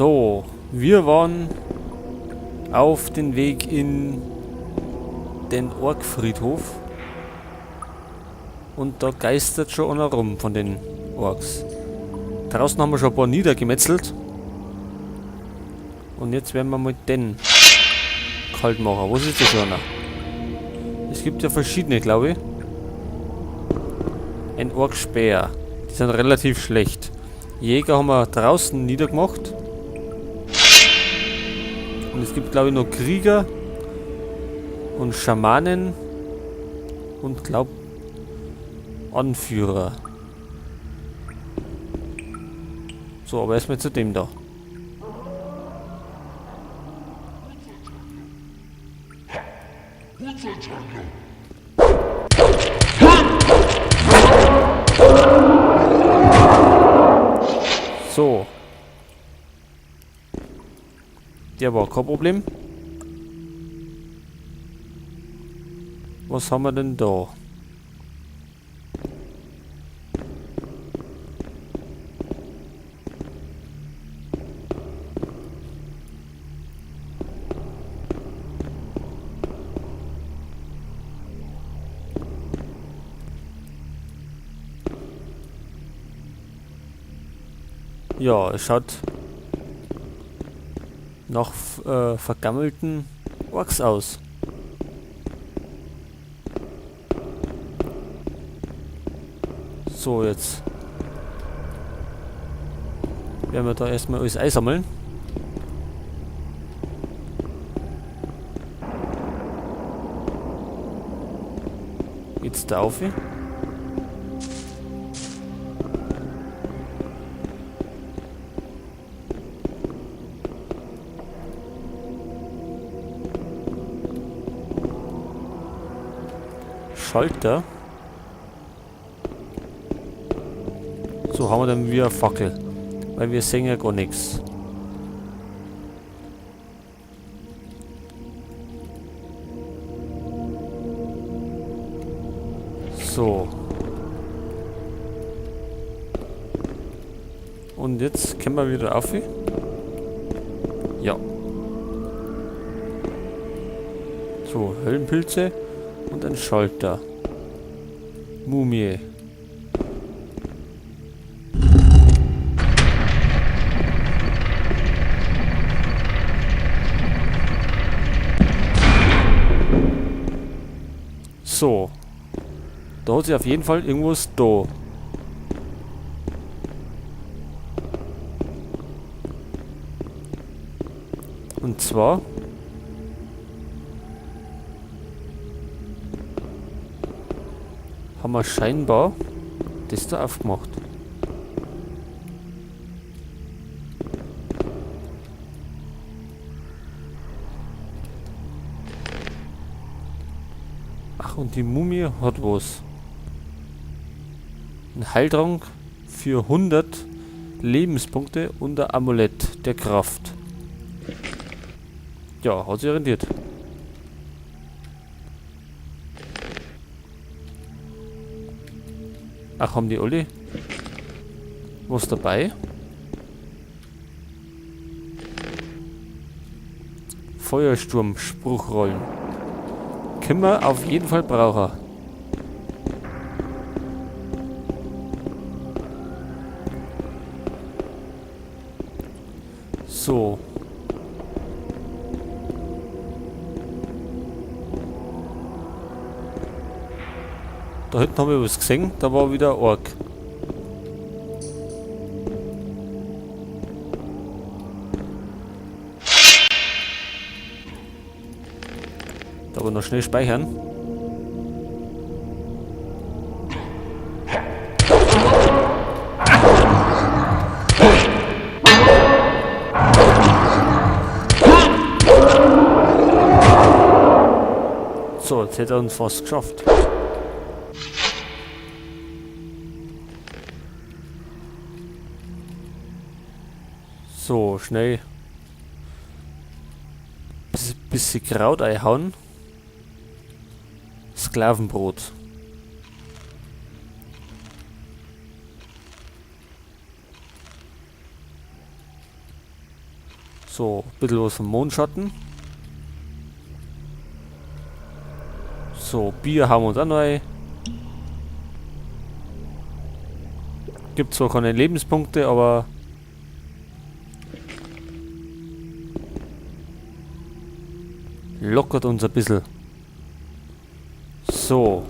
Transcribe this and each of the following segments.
So, wir waren auf den Weg in den Orkfriedhof. Und da geistert schon einer rum von den Orks. Draußen haben wir schon ein paar niedergemetzelt. Und jetzt werden wir mit den kalt machen. Was ist das schon einer? Es gibt ja verschiedene, glaube ich. Ein Orkspeer. Die sind relativ schlecht. Jäger haben wir draußen niedergemacht. Und es gibt, glaube ich, noch Krieger und Schamanen und, glaub, Anführer. So, aber erstmal zu dem da. So. Der war kein Problem. Was haben wir denn da? Ja, es schaut nach vergammelten Orks aus. So, jetzt werden wir da erstmal alles einsammeln. Geht's da auf? Schalter. So, haben wir dann wieder eine Fackel. Weil wir sehen ja gar nichts. So. Und jetzt können wir wieder auf. Ja. So, Höllenpilze und ein Schalter. Mumie. So. Da hat sich auf jeden Fall irgendwas da. Und zwar haben wir scheinbar das da aufgemacht. Ach, und die Mumie hat was. Ein Heiltrank für 100 Lebenspunkte und ein Amulett der Kraft. Ja, hat sich rentiert. Ach, haben die alle was dabei? Feuersturm, Spruchrollen. Können wir auf jeden Fall brauchen. So. Da hinten haben wir was gesehen, da war wieder ein Ork. Da aber noch schnell speichern. So, jetzt hätte er uns fast geschafft. So, schnell. Bisschen Kraut einhauen. Sklavenbrot. So, ein bisschen was vom Mondschatten. So, Bier haben wir uns auch noch ein. Gibt zwar keine Lebenspunkte, aber lockert uns ein bisschen. So.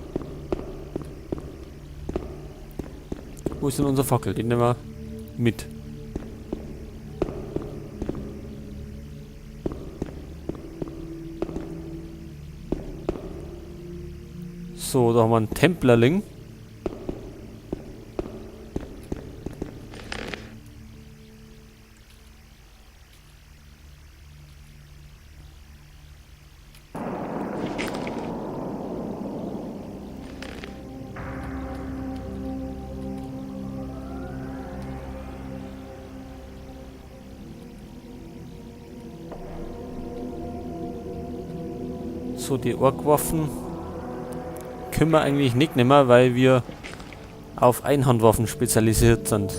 Wo ist denn unser Fackel? Den nehmen wir mit. So, da haben wir einen Templerling. So, die Orkwaffen können wir eigentlich nicht nehmen, weil wir auf Einhandwaffen spezialisiert sind.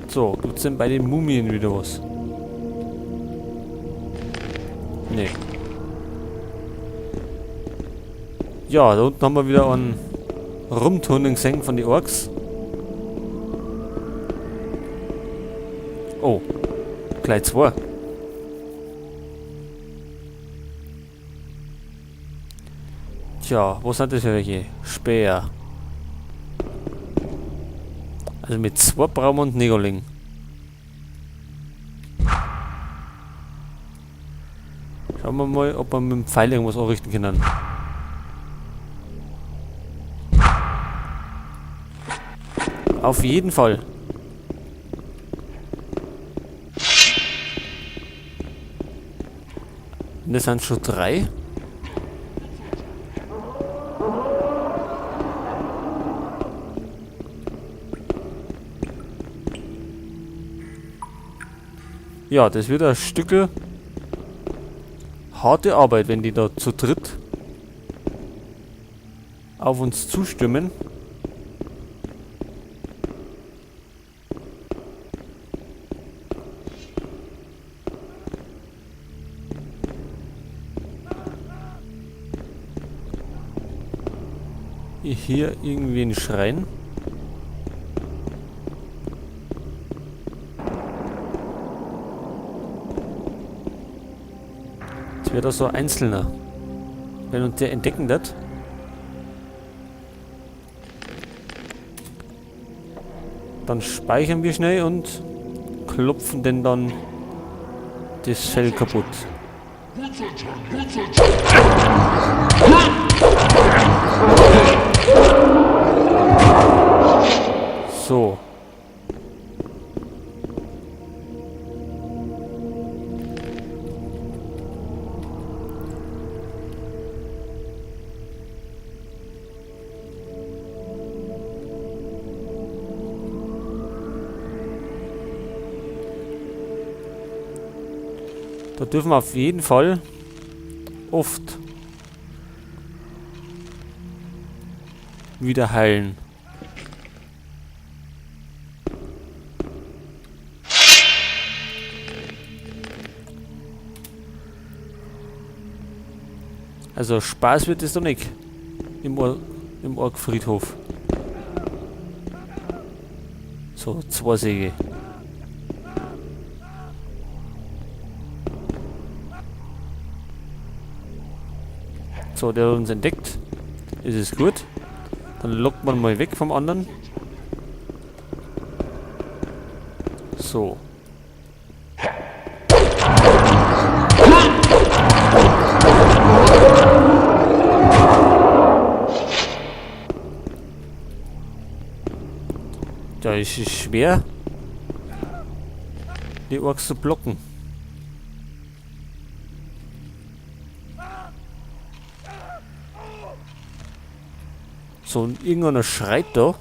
So, gibt's denn bei den Mumien wieder was? Nee. Ja, da unten haben wir wieder einen Rumturnen gesehen von den Orks. Oh, gleich zwei. Tja, wo sind das für welche? Speer. Also mit zwei brauchen wir und Negoling. Schauen wir mal, ob wir mit dem Pfeil irgendwas anrichten können. Auf jeden Fall. Und das sind schon 3. Ja, das wird ein Stückel harte Arbeit, wenn die da zu dritt auf uns zustimmen. Hier irgendwie ein Schrein. Jetzt wird das so ein Einzelner. Wenn uns der entdecken wird. Dann speichern wir schnell und klopfen denn dann das Fell kaputt. So. Da dürfen wir auf jeden Fall oft wieder heilen. Also Spaß wird es doch nicht im Orkfriedhof. So, 2 Säge. So, der hat uns entdeckt. Ist es gut. Dann lockt man mal weg vom anderen. So. Da ist es schwer, die Orks zu blocken. So, und irgendeiner schreit da.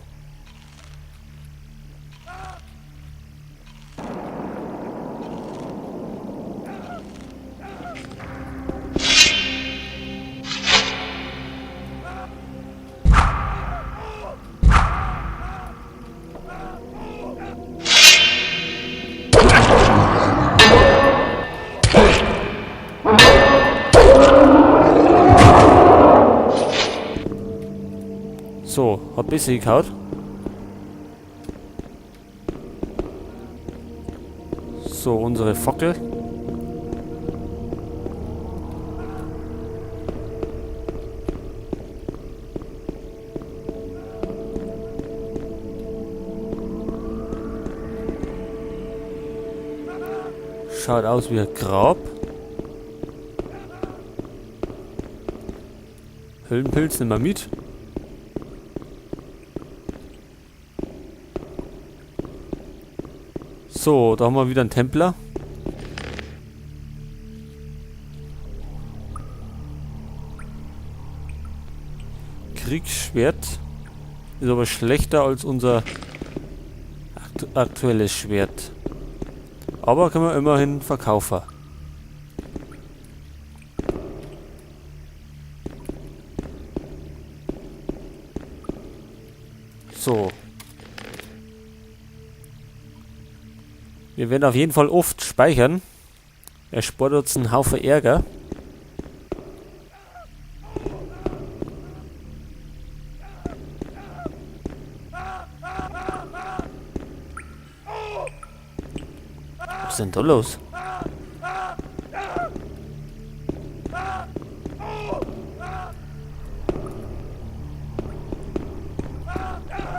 So, hat besser gehauen. So, unsere Fackel. Schaut aus wie ein Grab. Höllenpilz nehmen wir mit. So, da haben wir wieder einen Templer. Kriegsschwert. Ist aber schlechter als unser aktuelles Schwert. Aber können wir immerhin verkaufen. So. Wir werden auf jeden Fall oft speichern. Er spart uns einen Haufen Ärger. Was ist denn da los?